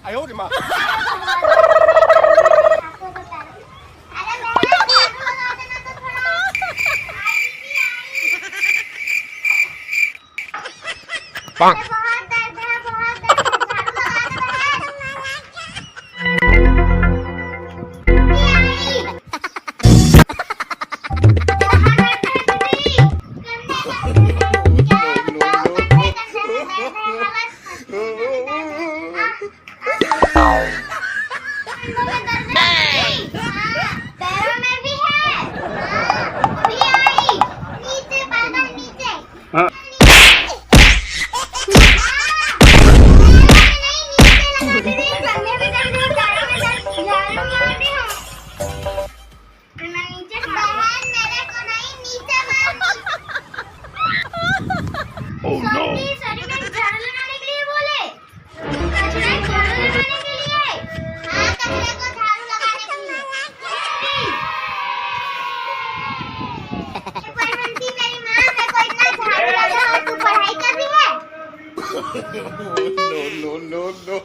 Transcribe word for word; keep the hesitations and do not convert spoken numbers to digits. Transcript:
哎呦我的妈！ बहुत दर्द है, बहुत दर्द है, झाड़ू लगा दे बहन। पैरों में भी है। हाँ, अभी आई। नीचे, पैर नीचे। हाँ। हाँ, पैरों में नहीं, नीचे लगा दे, कंधे में दर्द है, पैरों में दर्द, झाड़ू मार रही हूँ। मैं नीचे खड़ा हूँ। बहन, मेरे को नहीं, नीचे मार। Oh, no। सॉरी, सॉरी, मैं झाड़ू लगाने के लिए बोले। कचरा झाड़ू लगाने के लिए। हाँ, कचरे को झाड़ू लगाने के लिए। प्लीज। ये कोई गलती मेरी माँ, मेरे को इतना झाड़ू लगा और तू पढ़ाई कर रही है? No, no, no, no।